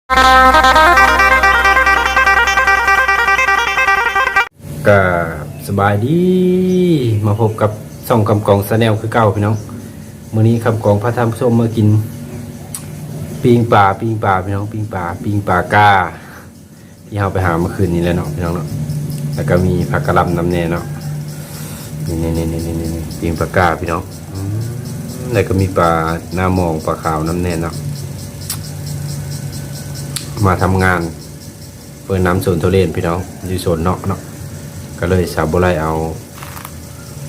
ກະສະບາຍດີ ມາພົບກັບຊ່ອງຄຳກອງ Channel ຄືເກົ່າພີ່ນ້ອງ. ມື້ນີ້ຄຳກອງພາທ່ານຜູ້ຊົມມາກິນປີ້ງປາ ປີ້ງປາພີ່ນ້ອງ ປີ້ງປາ ປີ້ງປາກ້າ ທີ່ເຮົາໄປຫາເມື່ອຄືນນີ້ແຫຼະເນາະພີ່ນ້ອງເນາະ. ແລ້ວກະມີຜັກກະຫຼ່ຳນຳແດ່ເນາະ ນີ້ໆໆໆ ປີ້ງປາກ້າພີ່ນ້ອງ. ອືມ ແລ້ວກະມີປາໜ້າມອງ ປາຂາວນຳແດ່ເນາະ. ມາທຳງານ ເປີດນ້ຳສວນທຸລຽນພີ່ນ້ອງ ຢູ່ສວນເນາະເນາະ ກະເລີຍສາວບົວໄລເອົາ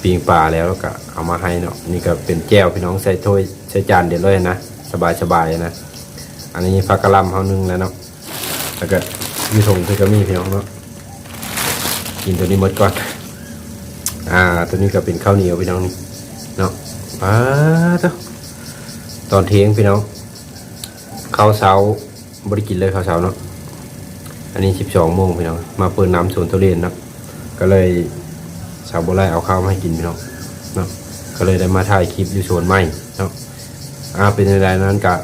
ປີ້ງປາແລ້ວ ແລ້ວກະເອົາມາໃຫ້ເນາະ. ນີ້ກະເປັນແຈ່ວພີ່ນ້ອງ ໃສ່ຖ້ວຍໃສ່ຈານໄດ້ເລີຍນະ ສະບາຍໆນະ. ອັນນີ້ຜັກກະຫຼ່ຳເຮົາໜຶ້ງແລ້ວເນາະ ແລ້ວກະຢູ່ຖົງເພິ່ນກະມີພີ່ນ້ອງເນາະ. ກິນໂຕນີ້ໝົດກ່ອນ. ອ່າ ໂຕນີ້ກະເປັນເຂົ້າໜຽວພີ່ນ້ອງນີ້ເນາະ. ປາດໂທ້ ຕອນທ່ຽງພີ່ນ້ອງ ເຂົ້າເຊົ້າ ບໍ່ໄດ້ກິນເລີຍເຂົ້າເຊົ້າເນາະ. ອັນນີ້ສິບສອງໂມງພີ່ນ້ອງ ມາເປີດນ້ຳສວນທຸລຽນເນາະ ກະເລີຍສາວບົວໄລເອົາເຂົ້າມາໃຫ້ກິນພີ່ນ້ອງເນາະ ກະເລີຍໄດ້ມາຖ່າຍຄລິບຢູ່ສວນໃໝ່ເນາະ. ອ່າ ເປັນຈັ່ງໃດນັ້ນກະ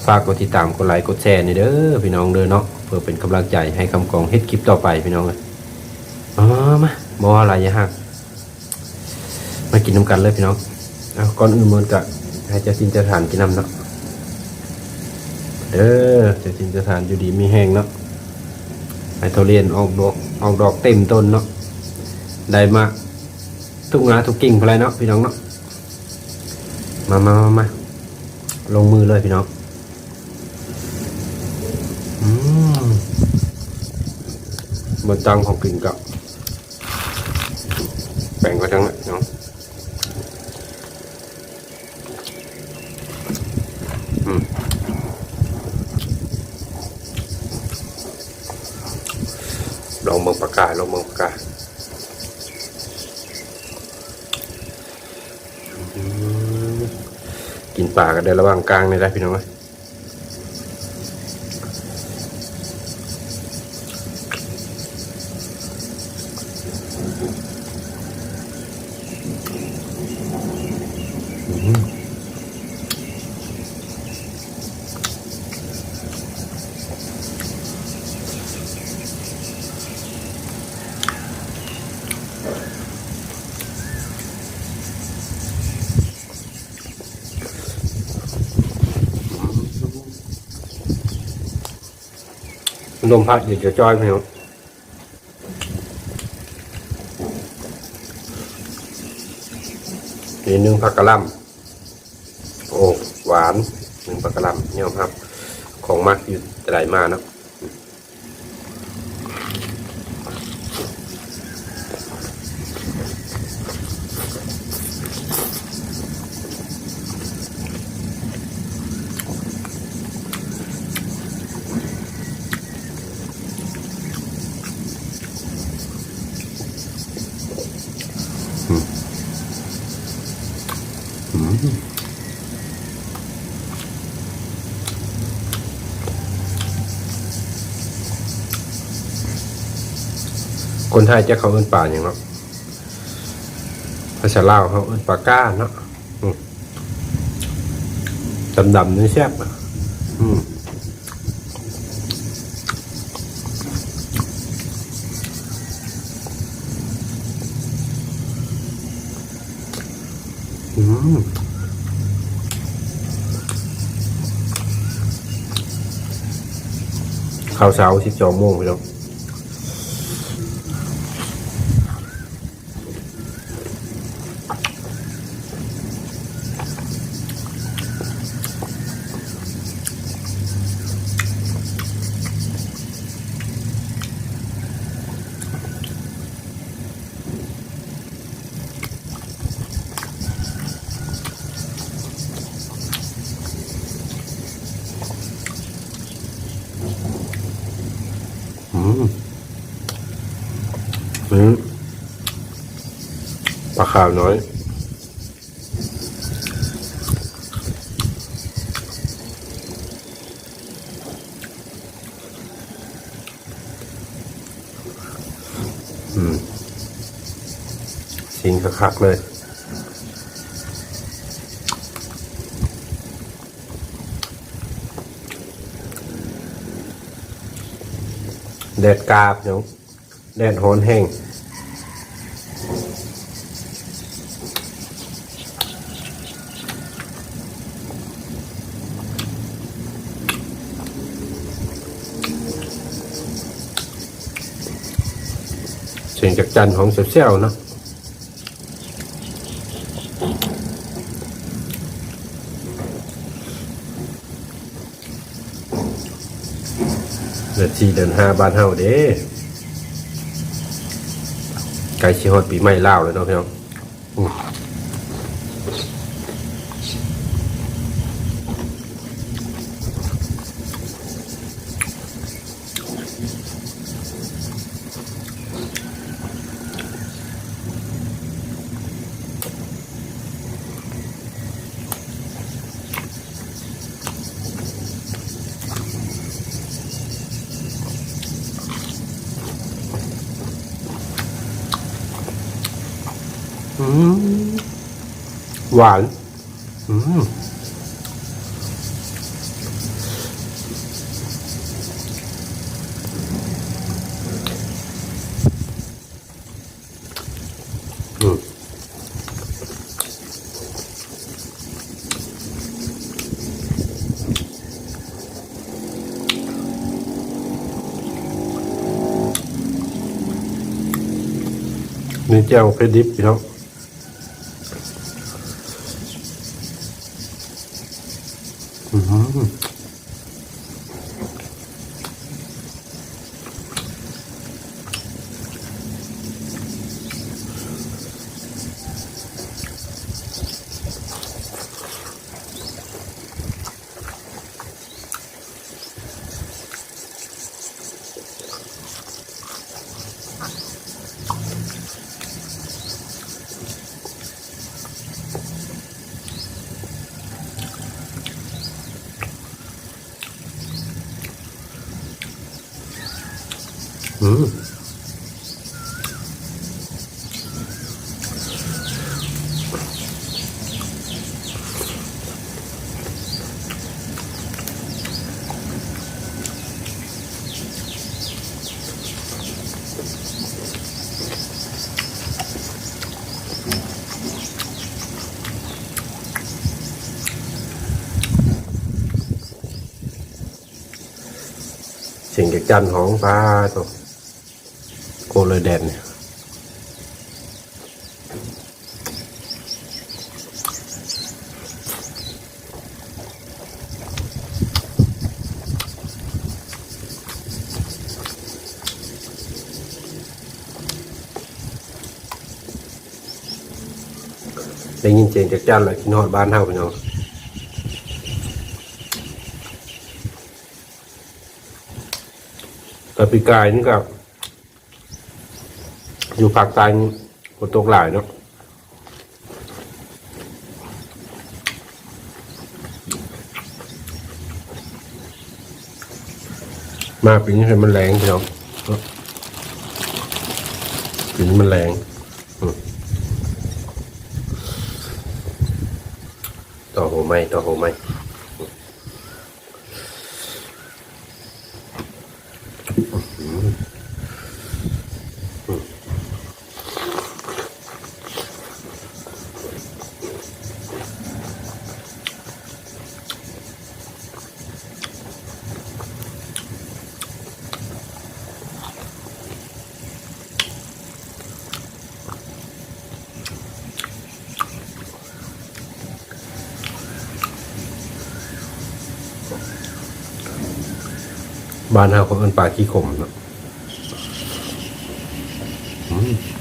ຝາກກົດຕິດຕາມ ກົດໄລ ກົດແຊແດ່ເດີພີ່ນ້ອງເດີເນາະ ເພື່ອເປັນກຳລັງໃຈໃຫ້ຄຳກອງເຮັດຄລິບຕໍ່ໄປພີ່ນ້ອງເອີຍ. ມາໆໆ ບໍ່ເວົ້າຫຼາຍຢ່າຮັກ ມາກິນນຳກັນເລີຍພີ່ນ້ອງ. ເອົາ ກ່ອນອື່ນໝົດກະໃຫ້ເຈົ້າຖິ່ນເຈົ້າຖານກິນນຳເນາະ ເດີ ເຈົ້າຖິ່ນເຈົ້າຖານຢູ່ດີມີແຮງເນາະ ໃຫ້ທຸລຽນອອກດອກ ອອກດອກເຕັມຕົ້ນເນາະ ໄດ້ມາທຸກງາທຸກກິ່ງພຸ້ນແຫຼະເນາະພີ່ນ້ອງເນາະ. ມາໆໆໆ ລົງມືເລີຍພີ່ນ້ອງ. ອືມ ເບິ່ງຕາມຂອງກິນກະ ແປງໄວ້ທາງນັ້ນເນາະ. ອືມ ລອງເບິ່ງປາກາ ລອງເບິ່ງປາກາ. ອືມ ກິນປາກະໄດ້ລະຫວ່າງກ້າງນີ້ແຫຼະພີ່ນ້ອງເອີຍ. ລົມພັດເຢັນຈ້ອຍໆ ພີ່ນ້ອງ. ນີ້ໜຶ້ງຜັກກະຫຼ່ຳ ໂອ້ ຫວານ ໜຶ້ງຜັກກະຫຼ່ຳ ຍອມຮັບ ຂອງມັກຢູ່ແຕ່ໃດມາເນາະ. ອືມ ອືມ ຄົນໄທຈັກເຂົາເອີ້ນປາຫຍັງເນາະ? ພາສາລາວເຮົາເອີ້ນປາກ້າເນາະ. ອືມ ດຳໆ ນີ້ແຊບ. ອືມ ອືມ ເຂົ້າເຊົ້າ ສິບສອງໂມງ ພີ່ນ້ອງ. ອືມ ອືມ ປາຂາວນ້ອຍ. ອືມ ຊີ້ນຄັກໆ ເລີຍ. ແດດກາບເນາະ ແດດຮ້ອນແຮງ. ສຽງຈັກຈັ່ນຮ້ອງແຊວໆເນາະ. ເດືອນສີ່ເດືອນຫ້າບ້ານເຮົາເດ້ ໃກ້ຊິຮອດປີໃໝ່ລາວແລ້ວເນາະພີ່ນ້ອງ. ອືມ ອືມ ຫວານ. ອືມ ອືມ ນີ້ແຈ່ວເຜັດດິບພີ່ນ້ອງ. ອືມ ອືມ ສຽງຈັກຈັ່ນຮ້ອງ ປາໂທ້ ໂຄດເລີຍແດດນີ້. ໄດ້ຍິນສຽງຈັກຈັ່ນແລ້ວ ຄິດຮອດບ້ານເຮົາພີ່ນ້ອງ. ແຕ່ປີກາຍນີ້ກໍ ຢູ່ພາກໃຕ້ນີ້ຝົນຕົກຫຼາຍເນາະ. ມາປີນີ້ໃຫ້ມັນແລງພີ່ນ້ອງ ປີນີ້ມັນແລງ. ອືມ ຕໍ່ຫົວໃໝ່ ຕໍ່ຫົວໃໝ່. ບ້ານເຮົາເຂົາເອີ້ນປາຂີ້ຂົມເນາະ. ອືມ. ອ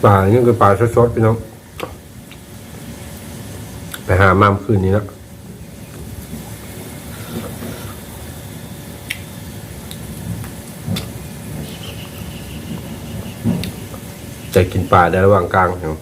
ປາຍັງຄືປາສົດໆ ພີ່ນ້ອງ ໄປຫາມາມື້ຄືນນີ້ລະ ໄດ້ກິນປາໄດ້ລະຫວ່າງກາງ ພີ່ນ້ອງ.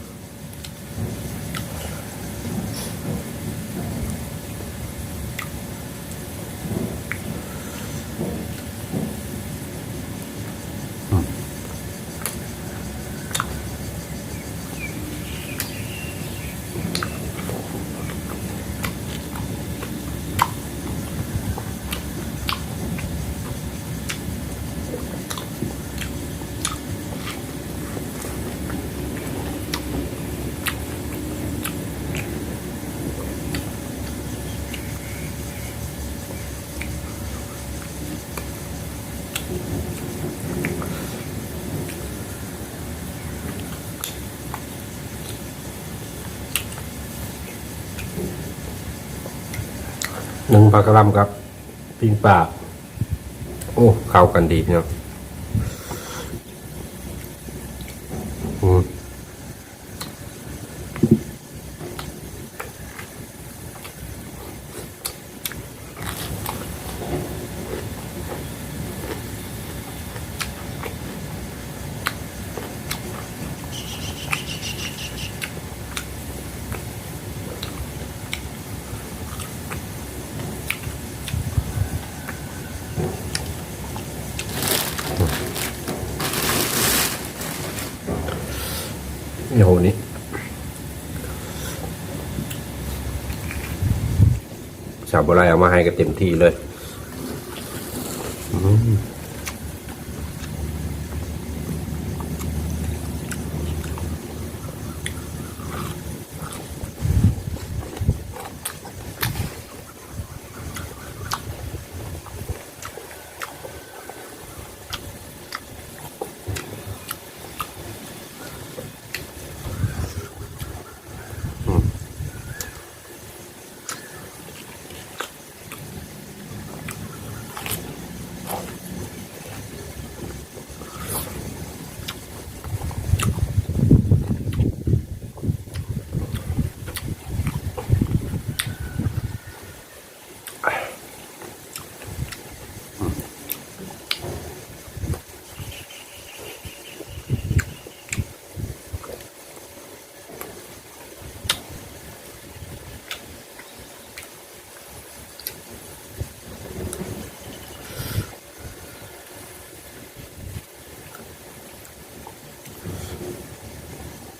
ໜຶ້ງຜັກກະຫຼ່ຳກັບປີ້ງປາ ໂອ້ ເຂົ້າກັນດີເນາະ ອືມ. ໂອ້ໂຫ ນີ້ ສາວບໍ່ໄຫຼເອົາມາໃຫ້ກໍເຕັມທີ່ເລີຍ ອືມ.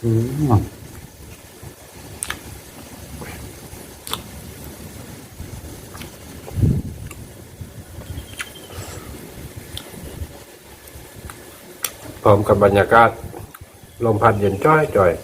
ອືມ ພ້ອມກັບບັນຍາກາດ ລົມພັດເຢັນຈ້ອຍໆ.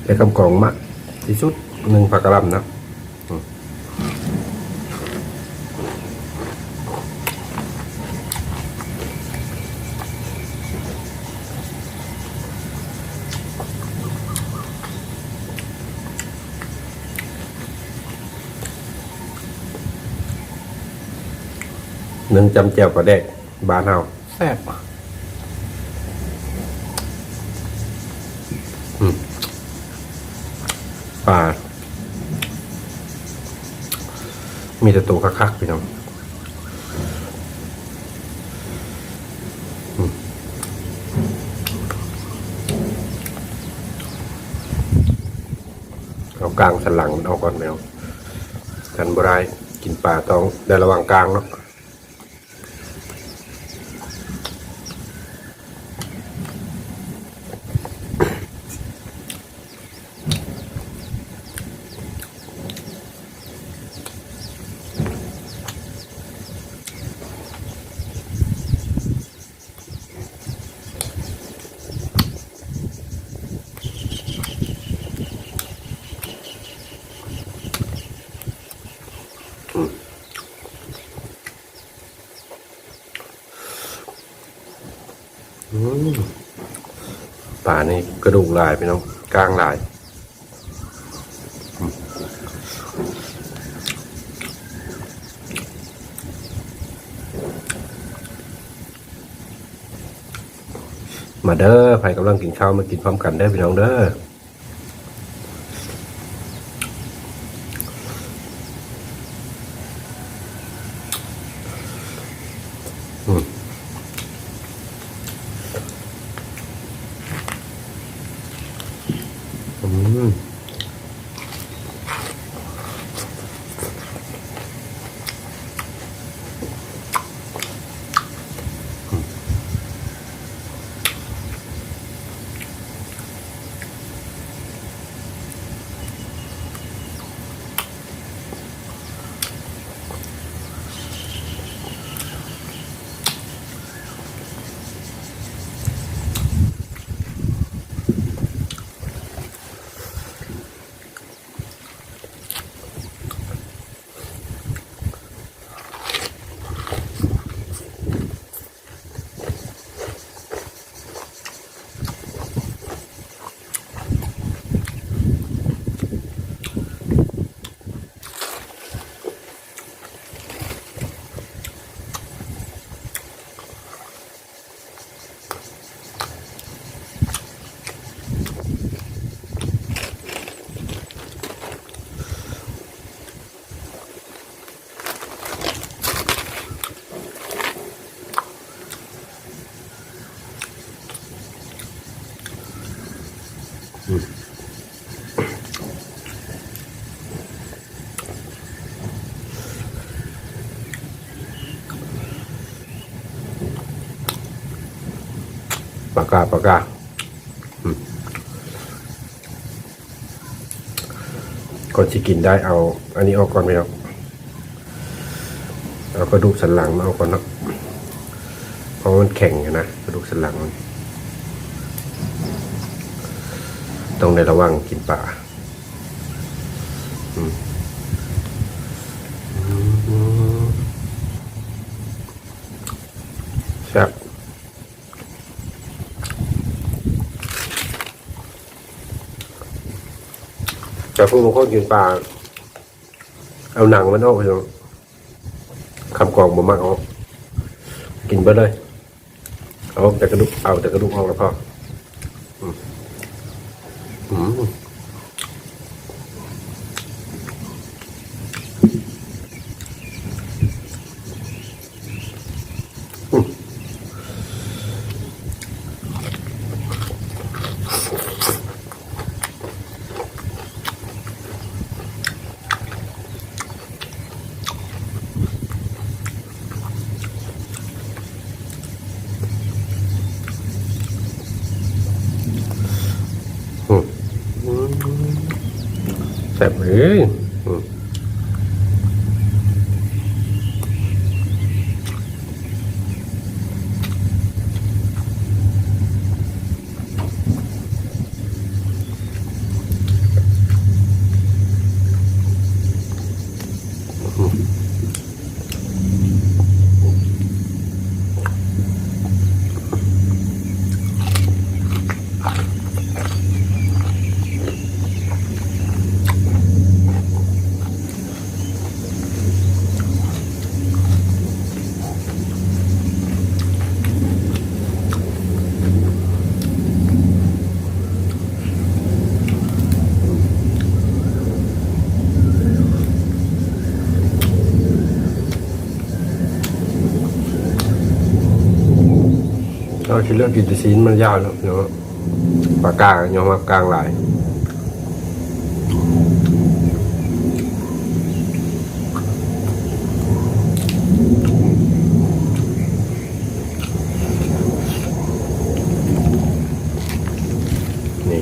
ແລະ ຄຳກອງມາກທີ່ສຸດ ໜຶ້ງຜັກກະຫຼ່ຳເນາະ. ອືມ ໜຶ້ງຈ້ຳແຈ່ວປາແດກບ້ານເຮົາ ແຊບ. ອືມ ປາ ມີແຕ່ໂຕຄັກໆ ພີ່ນ້ອງ. ອືມ ເອົາກາງສັນຫຼັງມັນອອກກ່ອນ ພີ່ນ້ອງ. ກັນບໍ່ໄດ້ ກິນປາຕ້ອງໄດ້ລະວັງກາງເນາະ. ອືມ. ປານີ້ກະດູກຫຼາຍພີ່ນ້ອງ ກ້າງຫຼາຍ. ມາເດີ ໃຜກຳລັງກິນເຂົ້າ ມາກິນພ້ອມກັນເດີພີ່ນ້ອງເດີ. ອືມ ອືມ. ປາກາ ປາກາ ອືມ. ກ່ອນຊິກິນໄດ້ ເອົາອັນນີ້ອອກກ່ອນພີ່ນ້ອງ ເອົາກະດູກສັນຫຼັງມັນອອກກ່ອນເນາະ ເພາະວ່າມັນແຂງນະ ກະດູກສັນຫຼັງມັນ ຕ້ອງໄດ້ລະວັງກິນປາ. ອືມ ອືມ ແຊບ. ແຕ່ຜູ້ບາງຄົນກິນປາ ເອົາໜັງມັນອອກ ຄຳກອງບໍ່ມັກເອົາອອກ ກິນເບິດເລີຍ ເອົາແຕ່ກະດູກ ເອົາແຕ່ກະດູກອອກແລ້ວພໍ. ອືມ ອືມ. ອືມ ແຊບເລີຍ ອືມ. ເຮົາຊິເລືອກກິນແຕ່ຊີ້ນມັນຍາວເນາະ ເນາະ ປາກາຍອມຮັບກ້າງຫຼາຍ. ນີ້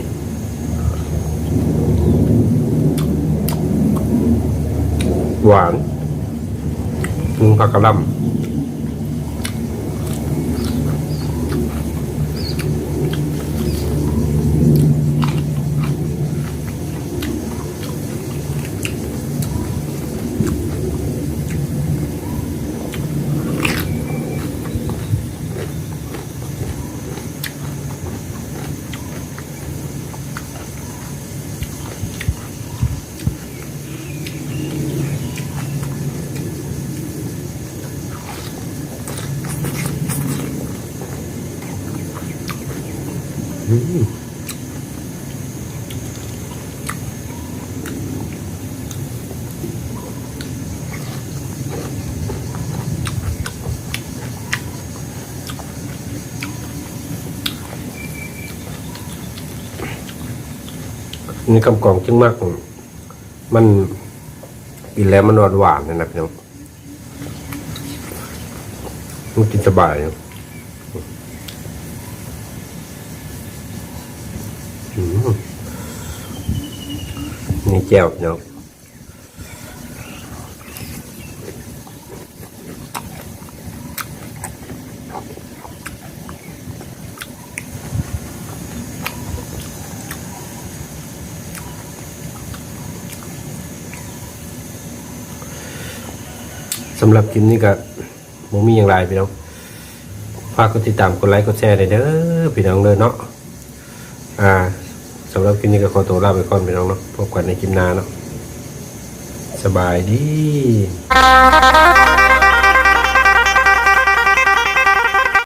ຫວານ ໜຶ້ງຜັກກະຫຼ່ຳ. ອ ນີ້ ກຳກອງຈຶ່ງມັກ ມັນກິນແລ້ວມັນຫວານໆ ຫັ້ນນະພີ່ນ້ອງ ມັນກິນສະບາຍຢູ່. ອືມ ນີ້ແຈ່ວພີ່ນ້ອງ. ສຳລັບຄລິບນີ້ກະບໍ່ມີຫຍັງຫຼາຍພີ່ນ້ອງ ຝາກກົດຕິດຕາມ ກົດໄລ ກົດແຊແດ່ເດີພີ່ນ້ອງເດີເນາະ. ອ່າ ສຳລັບຄລິບນີ້ກໍຂໍຕົວລາໄປກ່ອນພີ່ນ້ອງເນາະ ພົບກັນໃນຄລິບໜ້າເນາະ ສະບາຍດີ.